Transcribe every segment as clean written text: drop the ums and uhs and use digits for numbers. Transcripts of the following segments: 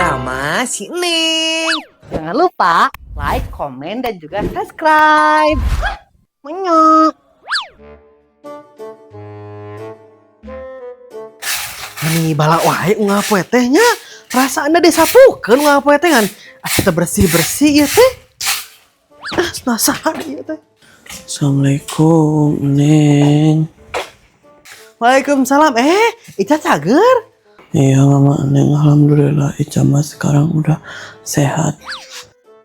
Drama si Neng. Jangan lupa like, komen, dan juga subscribe. Menyok. Meni bala wae unggal poe teh nya. Perasaanna disapukeun unggal poe teh ngan asa teu bersih-bersih ieu teh. Ah, penasaran ieu teh. Assalamualaikum, Neng. Waalaikumsalam. Eh, Ica cager? Iya, Mama Neng. Alhamdulillah, Ica mah sekarang udah sehat.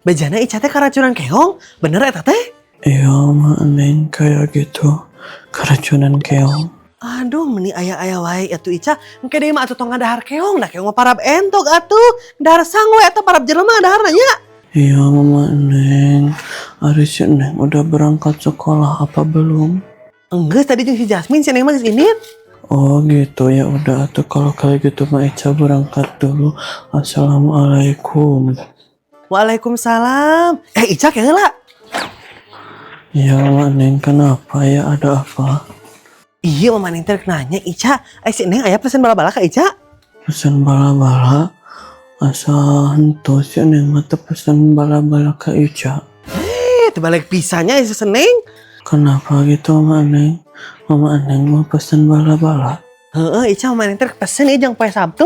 Bejana Ica teh keracunan keong? Bener eta teh? Iya, Mama Neng, kayak gitu. Keracunan keong. Aduh, meni aya-aya wae atuh Ica. Engke deui mah atuh tong ngadahar keong, da keong mah parab entog atuh. Dahar sangu eta parab jelema daharna nya. Iya, Mama Neng. Ari si Neng udah berangkat sekolah apa belum? Enggak, tadi jeung si Jasmine si Neng mah geus indit. Oh gitu, ya udah atuh kalau kayak gitu mah Ica berangkat dulu. Assalamualaikum. Waalaikumsalam. Eh, Ica keula. Iya, Mama Neng, kenapa ya? Ada apa? Iya, Mama Neng teh nanya Ica. Eh, si Neng aya pesen bala-bala ka Ica? Pesan bala-bala? Asa henteu si Neng mah teu pesan bala-bala ka Ica. Eh, terbalik pisannya si Neng. Kenapa gitu, Mama Neng? Mama Neng mau pesan bala-bala? Heeh, Ica, Mama Neng teh pesen ieu jang poe Sabtu.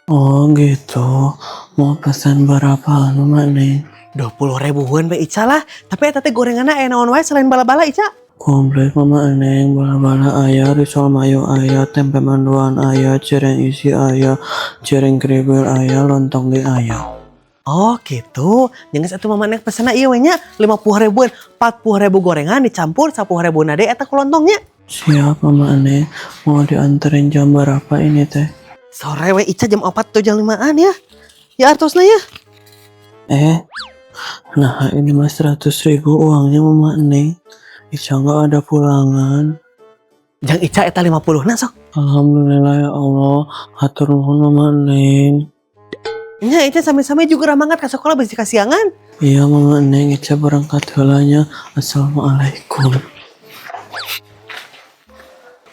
Oh gitu. Mau pesan berapa, Mama Neng? 20 ribuan we Ica lah. Tapi eta teh gorenganna aya naon wae selain bala-bala, Ica? Komplit, Mama Neng, bala-bala aya, risol mayo aya, tempe mendoan aya, cireng isi aya, cireng keribel aya, lontong ge aya. Oh gitu. Jangan satu Mama Neng pesenna ieu we nya 50 ribuan, 40 ribu gorengan dicampur 10 ribu deui eta ku lontongnya. Siap, Mama Neng. Mau dianterin jam berapa ini teh? Sore we Ica, jam 4 atau jam 5-an ya. Ya artosna ya. Eh, nah ini mah 100 ribu uangnya, Mama Neng. Ica nggak ada pulangan. Jang Ica eta 50 na sok. Alhamdulillah ya Allah, hatur nuhun, Mama Neng. Nya Ica, sami-sami juga mangkat ka sekolah bisi kasiangan. Iya, Mama Neng, Ica berangkat heula nya. Assalamualaikum.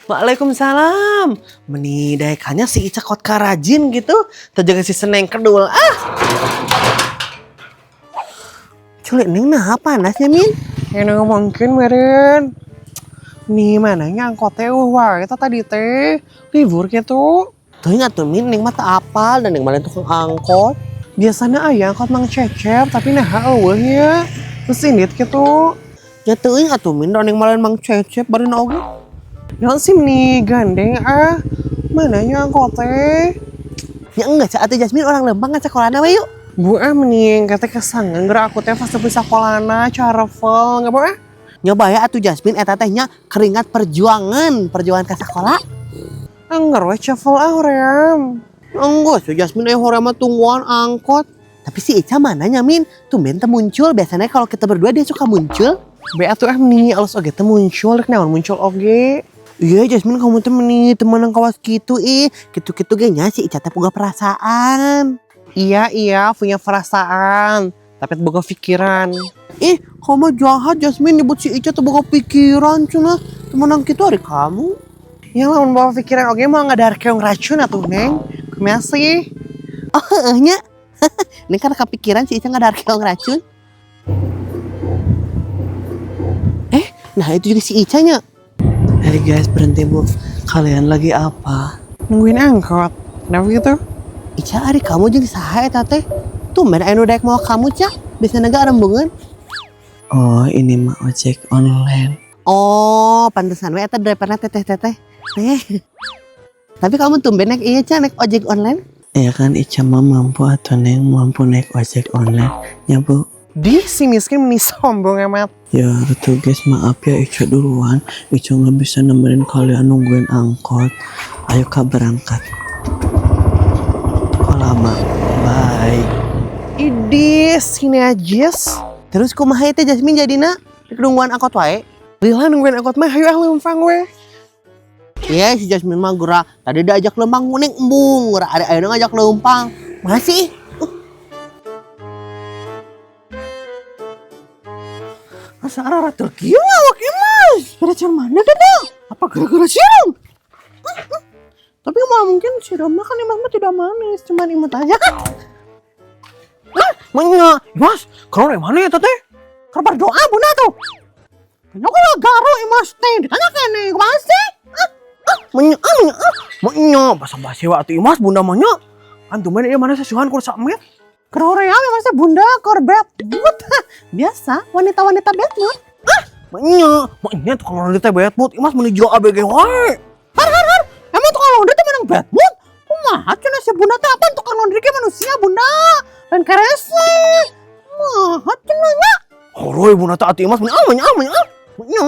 Waalaikumsalam. Meni daekannya si Ica kot karajin gitu. Terjaga si Seneng kedul. Ah. Culik Neng nah panasnya Min. Ini mungkin meren. Nih mananya angkotnya wah kita tadi teh libur gitu. Tuh ingat tuh Min, Neng mah teu apal dan Neng mana tukang angkot. Biasanya aya angkot Mang Cecep, tapi nah euweuh nya. Terus indit gitu. Ya teuing atuh Min, da Neng mah lain Mang Cecep bari oge. Naon sih nih gandeng ah. Mananya angkotnya? Ya enggak, atuh Jasmine urang lempang ka sekolahna we yuk. Bu ah, mending kata kesangan geura aku teh pas tepi sakolana careful nggak bu ah. Nyoba ya atuh Jasmine eta teh nya keringat perjuangan, perjuangan ke sekolah. Angger we cefel ah hoream. Enggak, si Jasmine hoream mah tungguan angkot. Tapi si Ica mana nya Min? Tumben teu muncul. Biasanya kalau kita berdua dia suka muncul. Be atuh ah nih alus oge teu muncul rek naon muncul oge. Iya Jasmine, kamu tuh meni teman yang kawas gitu ih. Gitu-gitu ge nya si Ica teh boga perasaan. Iya iya punya perasaan, tapi boga pikiran. Ih, kamu jahat Jasmine, nyebut si Ica tuh boga pikiran cenah. Temenan gitu hari kamu. Ya lamun bawa pikiran oge mau ngadahar keong racun atuh Neng. Kumaha sih? Oh heeh nya. Ini kan kepikiran si Ica ngadahar keong racun. Eh, nah itu juga si Ica nya. Hey guys, berhenti bu. Kalian lagi apa? Nungguin angkot. Kenapa gitu? Ica, ari kamu jeung saha eta teh? Tumben aya nu daek mau kamu, Ca. Biasana ge arembungeun. Oh, ini mah ojek online. Oh, pantesan we eta driverna teteh-teteh. Teh. Tapi kamu tumben naik iya, Ca, naik ojek online. Ya kan Ica mah mampu atau Neng, mampu naik ojek online. Ya bu. Di si miskin meni sombong amat. Ya betul guys, maaf ya Ica duluan. Ica nggak bisa nemenin kalian nungguin angkot. Ayo kak berangkat. Kok lama? Bye. Idih, sini aja. Terus kumaha teh Jasmine jadina? Rek nungguan angkot wae. Lila nungguin angkot mah hayu ah leumpang we. Iya si Jasmine mah geura tadi diajak lempang kuning embung, geura ada ayeuna ngajak lempang. Masih. Masa arah kieu awak ieu mah? Sepeda mana gitu? Apa gara-gara siram? Tapi mau mungkin siramnya kan imah mah tidak manis, cuman imut aja. Menya, Imas, kalau mana ya teh? Keur berdoa Bunda tuh. Kayaknya kalau garo Imas teh ditanya kene, kumaha sih? Ah, ah, menya, ah, menya, ah. Menya, basa basi wa atuh Imas Bunda mah nya. Antum ieu mana sesuhan kur samet. Keur hoream Imas teh Bunda keur bad mood. Biasa, wanita-wanita bad mood. Ah, menya, menya tukang laundry teh bad mood. Imas meuni juga ABG wae. Har har har, emang tukang laundry teh menang bad mood? Kumaha cenah si Bunda teh, apa tukang laundry ge manusia Bunda? Lain kerese. Kumaha cenah nya? Horoy Bunda teh atuh Imas meuni ah menya ah menya ah. Menya.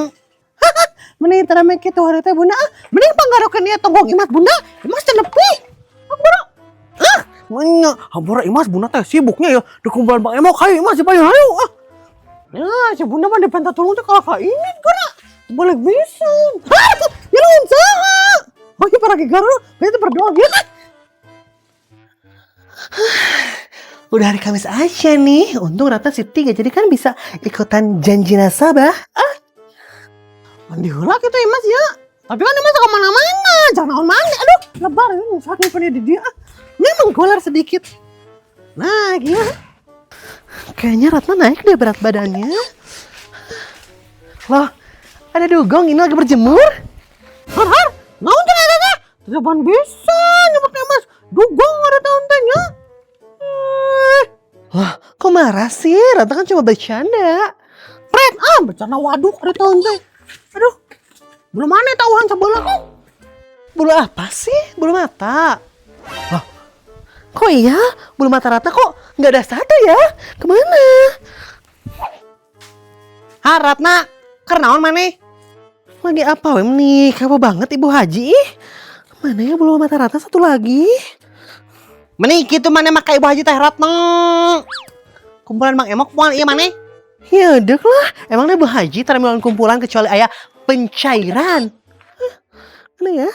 Mending tara kitu hari teh Bunda ah. Mending panggarokeun ieu tonggong Imas Bunda. Imas teh nepi. Hampura. Ah, menya. Hampura Imas Bunda teh sibuknya ya di kumpulan Bang Emok. Hayu Imas dipanggil hayu ah. Ya, si Bunda mah dipenta tulung teh kalah ka ini geura. Boleh bisa. Ah, ya lain saha. Oh, iya para garo, berarti berdoa gitu. Udah hari Kamis aja nih. Untung Ratna shift 3, jadi kan bisa ikutan janji nasabah. Ah. Mandi heula kitu Imas ya. Tapi kan Imas kemana-mana, jangan naon mandi. Aduh, lebar ini sakit punya di dia. Memang golar sedikit. Nah, gimana? Kayaknya Ratna naik deh berat badannya. Loh, ada dugong ini lagi berjemur. Har har, naon cenah eta teh? Tidak bisa nyebut Imas dugong ada tahun teh nya. Eh, Loh, kok marah sih? Ratna kan cuma bercanda. Pret, ah bercanda waduk ada tahun teh. Aduh, belum mana tauhan sebelah kok. Bulu apa sih? Bulu mata. Loh, kok iya? Bulu mata Ratna kok nggak ada satu ya? Kemana? Ha, Ratna, keur naon maneh? Lagi apa wem nih? Kepo banget Ibu Haji. Ih, mana ya bulu mata Ratna satu lagi? Meni kitu maneh mah ka Ibu Haji teh Ratna. Kumpulan Bang Emok moal ieu maneh? Ya dek lah, emangnya Bu Haji tara miluan kumpulan kecuali aya pencairan. Hah, mana ya?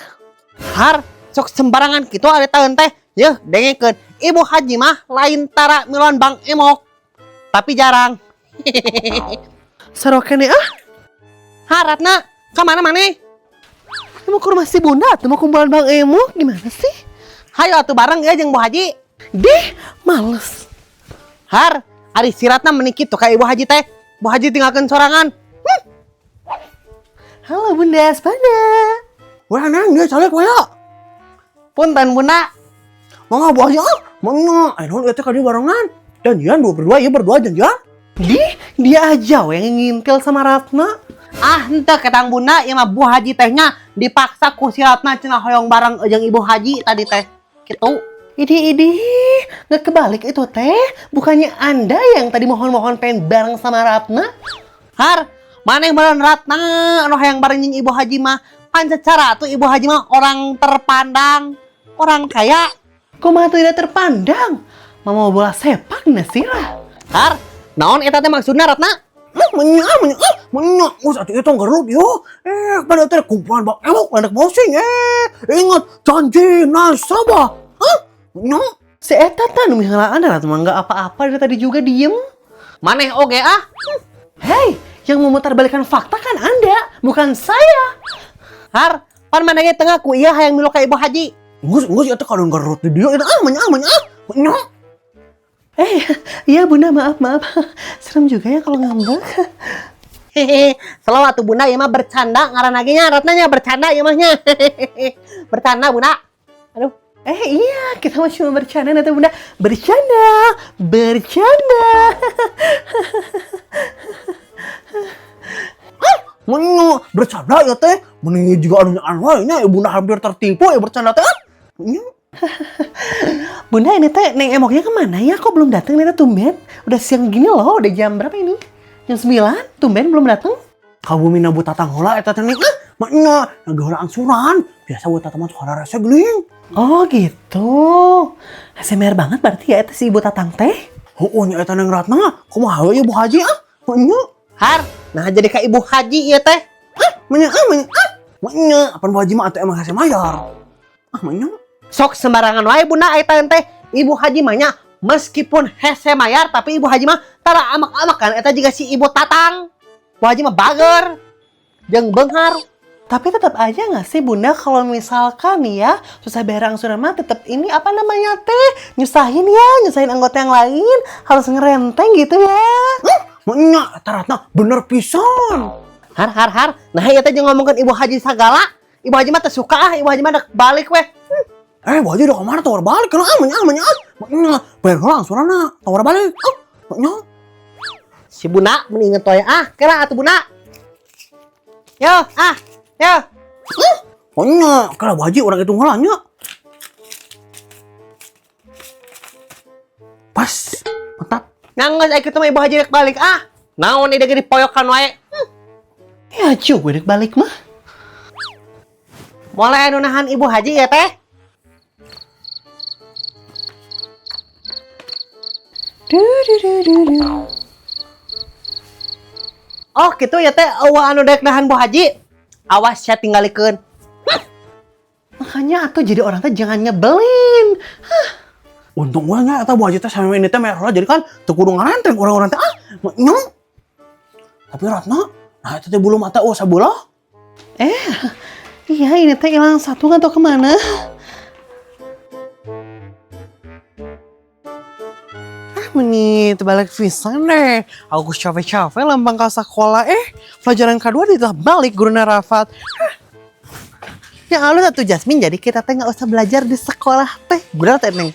Har, sok sembarangan kitu ada tahun teh. Yeuh, dengekeun. Ibu Haji mah lain tara miluan Bang Emok. Tapi jarang. Sarua keneh ah, Ha, Ratna, ka mana maneh? Mau ke rumah si Bunda atau mau kumpulan Bang Emok? Gimana sih? Hayo atuh bareng ya jeung Bu Haji. Deh, males. Har, ari si Ratna meni kitu ka Ibu Haji teh. Bu Haji tinggalkeun sorangan. Halo Bunda Aspada. Wah, Neng, dia calik we ya. Punten Bunda. Mangga Bu Haji ah. Mangga, aya naon ieu teh ka dieu barengan. Janjian dua berdua, ieu berdua janjian. Di, dia aja we yang ngintil sama Ratna. Ah, henteu ketang Bunda, ieu mah Bu Haji tehnya dipaksa ku si Ratna cenah hoyong bareng jeung Ibu Haji tadi teh. Kitu. Idih, idih, nggak kebalik itu teh. Bukannya Anda yang tadi mohon-mohon pengen bareng sama Ratna? Har, maneh meureun Ratna anu hayang bareng jeung Ibu Haji mah. Pan secara tuh Ibu Haji mah orang terpandang, orang kaya. Kumaha tidak terpandang? Mama mau bola sepak Nasira. Har, naon eta teh maksudna Ratna? Ah, menya, menya, ah, menya. Gus atuh itu gelut yo. Eh, pada teh kumpulan Bang Emok anak bosing eh. Ingat janji nasabah. Hah? Menya. Si eta tah nu miheulaan Ratna mah nggak apa-apa dari tadi juga diem. Maneh oge ah. Hei, yang memutarbalikan fakta kan Anda, bukan saya. Har, pan maneh ge teu ngaku ieu hayang milu ka Ibu Haji. Geus, geus eta kadon garut di dieu eta ah, menya, ah, menya, ah. Menya. Eh, iya Bunda, maaf, maaf. Serem juga ya kalau ngambek. Hehehe, selalu atuh Bunda ieu mah bercanda ngaranna ge nya Ratna nya bercanda ieu mah nya. Bercanda Bunda. Aduh. Eh iya, kita mah cuma bercanda nanti Bunda. Bercanda, bercanda. Menya, bercanda ya teh. Meni juga anu anu wae nya ibunda hampir tertipu ya bercanda teh. Ah. Menya. Bunda ini teh Neng Emoknya kemana ya? Kok belum datang nih teh tumben? Udah siang gini loh, udah jam berapa ini? Jam 9, tumben belum datang. Ka bumina Bu Tatang heula eta teh Neng. Ah, menya lagi heula angsuran. Biasa Bu Tatang mah suara rese geuning. Oh gitu. ASMR banget berarti ya itu si Ibu Tatang teh. Heueuh nya eta Neng Ratna. Kumaha we Ibu Haji ah? Menya. Har, nah jadi ka Ibu Haji ieu teh. Ah, menya, ah, menya, ah. Menya, apan Bu Haji mah atuh emang hese mayar. Ah, menya. Sok sembarangan wae Bunda eta teh. Ibu Haji mah nya meskipun hese mayar tapi Ibu Haji mah tara amak-amakan eta juga si Ibu Tatang. Bu Haji mah bager jeung beunghar. Tapi tetap aja nggak sih Bunda kalau misalkan nih ya susah bayar angsuran mah tetap ini apa namanya teh nyusahin ya, nyusahin anggota yang lain harus ngerenteng gitu ya. Nya, eta Ratna bener pisan. Har har har. Nah ieu teh jeung ngomongkeun Ibu Haji sagala. Ibu Haji mah teu suka ah, Ibu Haji mah dek balik weh. Eh, Bu Haji udah kemana tawar balik? Kenapa ah, nya, nya, nya, bayar heula angsuranna, tawar balik. Ah, nya. Si Bunda mending inget we ah, kira atuh Bunda. Yo, ah, yo. Oh nya, kalau Bu Haji orang hitung heula nya. Pas, mantap. Nangis aya kitu mah Ibu Haji rek balik ah. Naon ieu ge dipoyokan wae. Ya cuy, rek balik mah. Mulai anu nahan Ibu Haji ya teh. Du, du, du, du, du. Oh gitu ya teh, eueuh anu dek nahan Bu Haji. Awas ya tinggalikeun. Makanya atuh jadi orang teh jangan nyebelin. Untung gua nya eta Bu Haji teh sampe ini teh merah heula jadi kan teu kudu ngarenteng orang-orang teh ah, nya. Tapi Ratna, nah eta teh bulu mata eueuh sabelah. Iya ini teh hilang satu nggak tahu kemana. Ah meni balik pisan deh. Aku capek-capek lempang ke sekolah. Pelajaran kedua ditambah balik guruna Rafat. Hah. Ya alus atuh Jasmine jadi kita teh nggak usah belajar di sekolah teh. Bener teh Neng?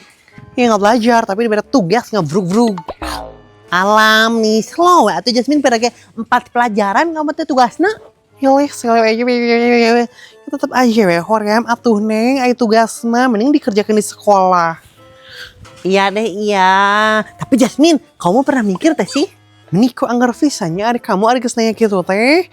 Ya nggak belajar tapi diberi tugas ngebrug-brug. Alam nih slow ya atuh Jasmine pada kayak 4 pelajaran kamu teh tugasna. Yoleh, selewe aja, ya tetep aja we hoream atuh Neng, ayo tugas mah mending dikerjakan di sekolah. Iya deh iya. Tapi Jasmine, kamu pernah mikir teh sih? Niko anggar visanya ada kamu ada geus nanya gitu teh.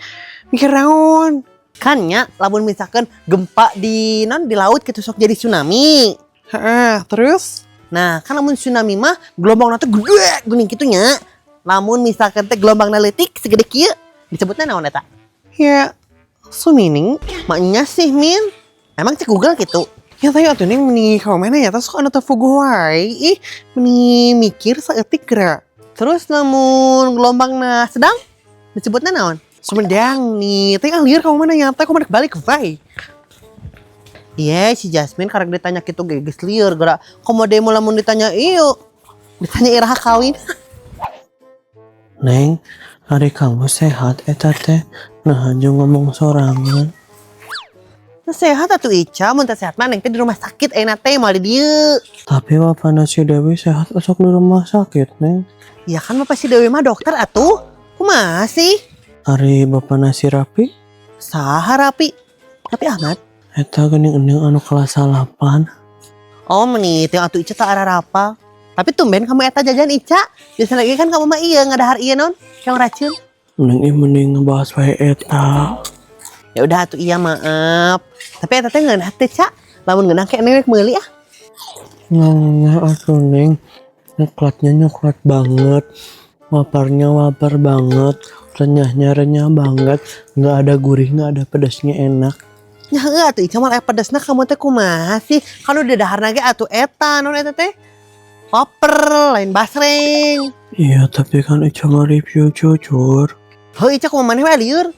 Mikir naon? Kan nya lamun misalkan gempa di non di laut gitu sok jadi tsunami. Heeh, terus? Nah, kan lamun tsunami mah gelombang teh gede geuning kitu nya. Lamun misalkan teh gelombang leutik segede kieu disebutnya naon eta? Ya, sumining. Maknya sih, Min. Emang cek Google gitu? Ya tadi atuh Neng meni ka mana ya terus kok anu teu fuguh wae. Ih, meni mikir saeutik geura. Terus lamun gelombangna sedang disebutnya naon? Sumedang nih, teh lieur kamu mana nyata kamu balik wae. Iya, si Jasmine karek ditanya gitu geus lieur geura. Komo demo lamun ditanya ieu. Ditanya iraha kawin. Neng, ari kamu sehat eta teh? Nah, aja ngomong sorangan. Nah, sehat atuh Ica, mun teu sehat mah Neng teh di rumah sakit enak teh moal di dieu. Tapi bapakna si Dewi sehat osok di rumah sakit, Neng. Ya kan bapak si Dewi mah dokter atuh. Kumaha sih? Ari bapakna si Rapi? Saha Rapi? Rapi Ahmad. Eta geuning ending anu kelas 8. Oh meni teh atuh Ica tak ararapa. Tapi tumben kamu eta jajan Ica. Biasa lagi kan kamu mah iya ngadahar iya non, yang racun. Neng ih mending ngebahas wae eta. Ya udah atuh iya maaf. Tapi eta teh ngeunah teh Ca. Lamun ngeunah ke neng rek meuli ah. Nggak atuh Neng. Nyoklatnya nyoklat banget. Waparnya wapar banget. Renyahnya renyah banget. Nggak ada gurih, nggak ada pedasnya enak. Ya heueuh atuh Ica mah aya pedesna kamu teh kumaha sih? Kan udah daharna ge atuh eta non eta teh. Koper lain basreng. Iya, tapi kan Ica mah review jujur. Heuh Ica kumaha maneh we lieur.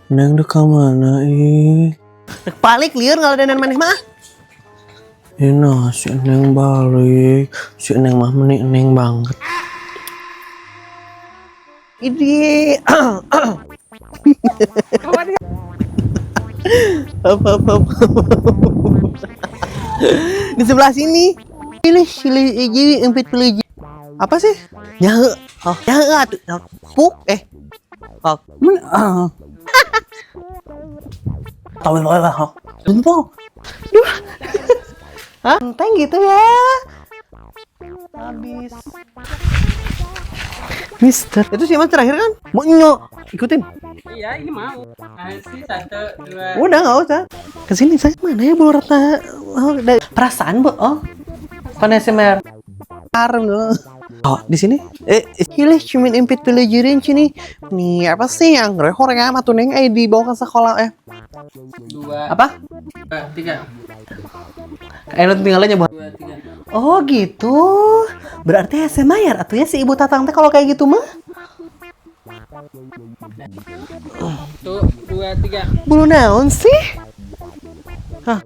Neng dek ka mana ih? Rek balik lieur ngaladenan maneh mah. Ini nah, si Neng balik. Si Neng mah meni Neng banget. Ini Hop, hop, hop. Di sebelah sini. Pilih, pilih, ini empit pilih. Apa sih? Ya, oh, ya, atuh. Puk, eh. Oh. Men, ah. Tahu lah, Bentar. Duh. Hah? Enteng gitu ya. Habis. Mister. Itu sih Mas terakhir kan? Mau nyok. Ikutin. Iya, ini mau. Kasih 1, 2. Udah nggak usah. Kesini saya mana ya Bu Ratna? Oh, perasaan Bu. Oh. Konesemer. Harum dulu. Oh, di sini? Pilih cumin impit pilih jirin sini. Nih, apa sih yang horeng amat tuh Neng dibawa ke sekolah 2. Apa? 2, 3. Lu tinggalannya, Bu. 2, 3. Oh, gitu. Berarti hese mayar atuh ya si Ibu Tatang teh kalau kayak gitu mah. Satu, dua, tiga. Bulu naon sih? Hah,